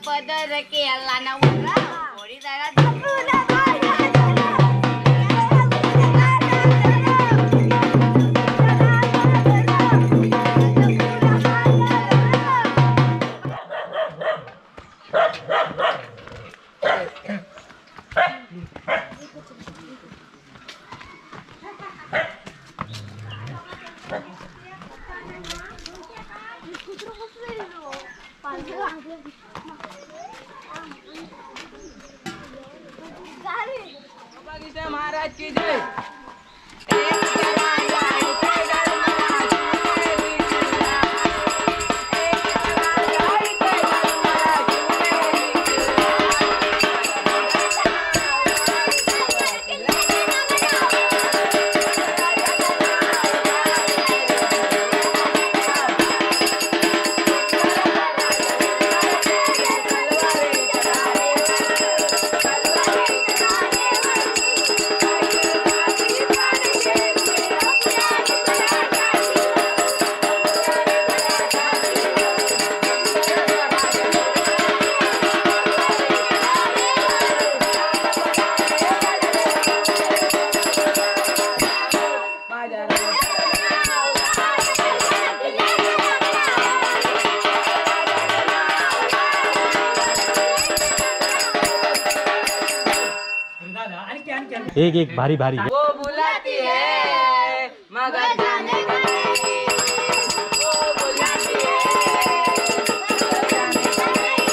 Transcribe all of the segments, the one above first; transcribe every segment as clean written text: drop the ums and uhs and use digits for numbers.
पदर केला नवरा थोडी जरा महाराज की जय। एक एक भारी भारी वो बुलाती है मगर जाने का नहीं, वो बुलाती है मगर जाने का नहीं,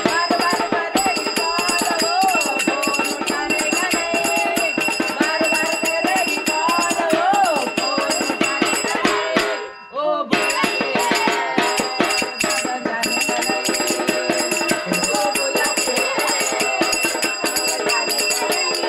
बार बार करेगी कॉल वो फोन उठाने का नहीं, बार बार करेगी कॉल वो फोन उठाने का नहीं, वो बुलाती है मगर जाने का नहीं, वो बुलाती है मगर जाने का नहीं।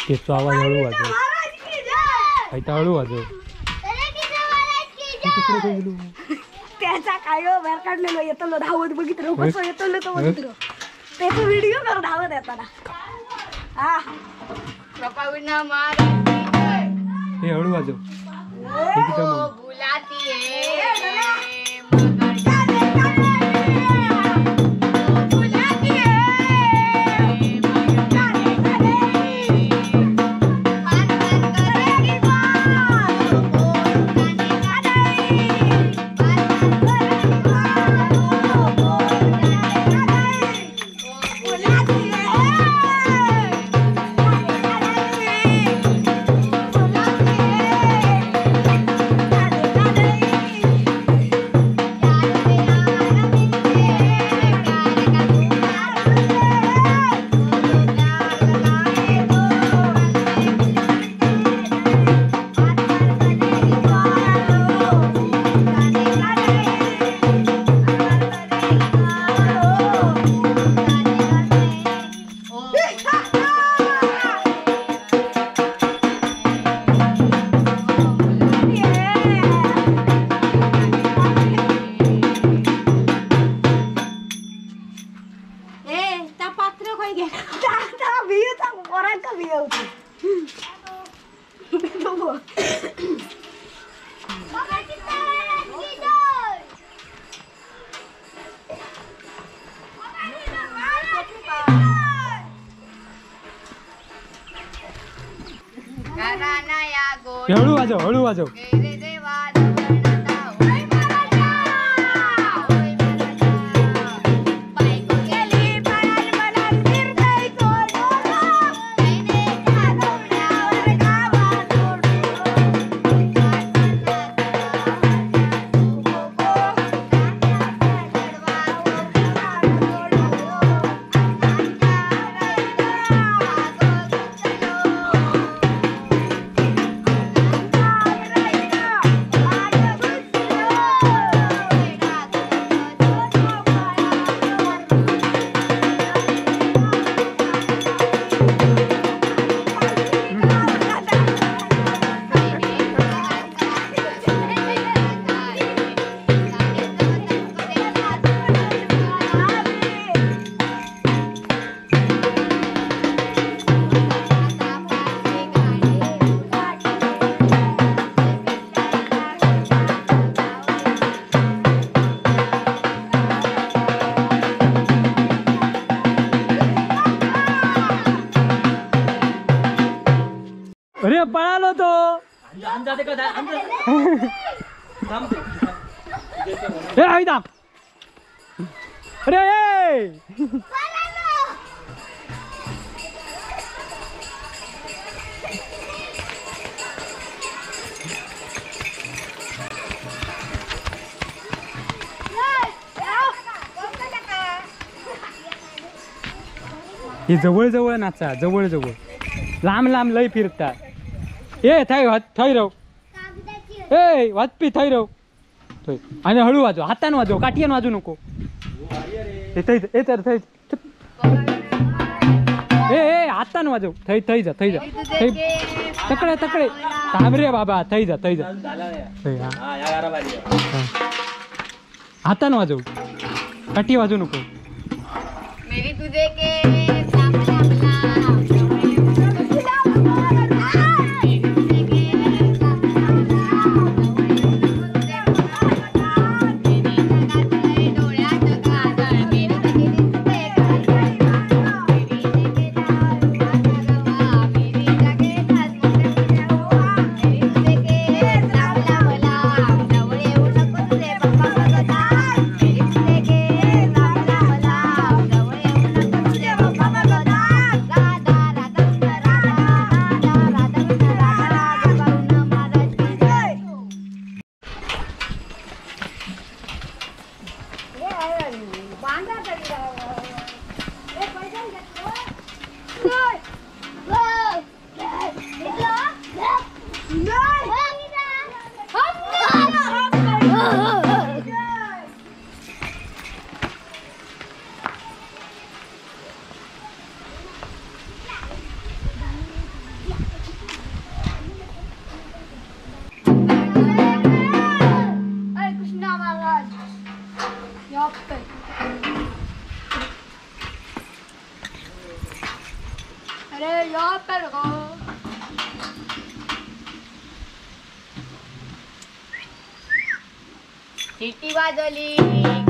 त्याचा आवाज हळू वाजव, हळू वाजव. त्याचा काय बाहेर काढलेलो येतो धावत बघितलं कसं येतो तो बघितलं, त्याचा व्हिडिओ कर धावत येताना. हा हे हळू वाजव. बुलाती है गेला भिवता पोरांका भिवतो. हळू वाजव, हळू वाजव. अरे पळालो तो. ए आई दाब. अरे ए हे जवळ जवळ नाचा, जवळ जवळ, लांब लांब लय फिरता. ए थंय थंय राव, ए वाजपी थंय राव थंय. आणि हळू वाजव, हातान वाजव, काठीन वाजू नको. ए थंय, ए तर थंय, ए ए हातान वाजव. थंय थंय जा, थंय जा, थंय तकडे तकडे थांब रे बाबा, थंय जा, थंय जा, थंय. हातान वाजव, काठी वाजू नको. मेरी तुझे के शिटी वाजली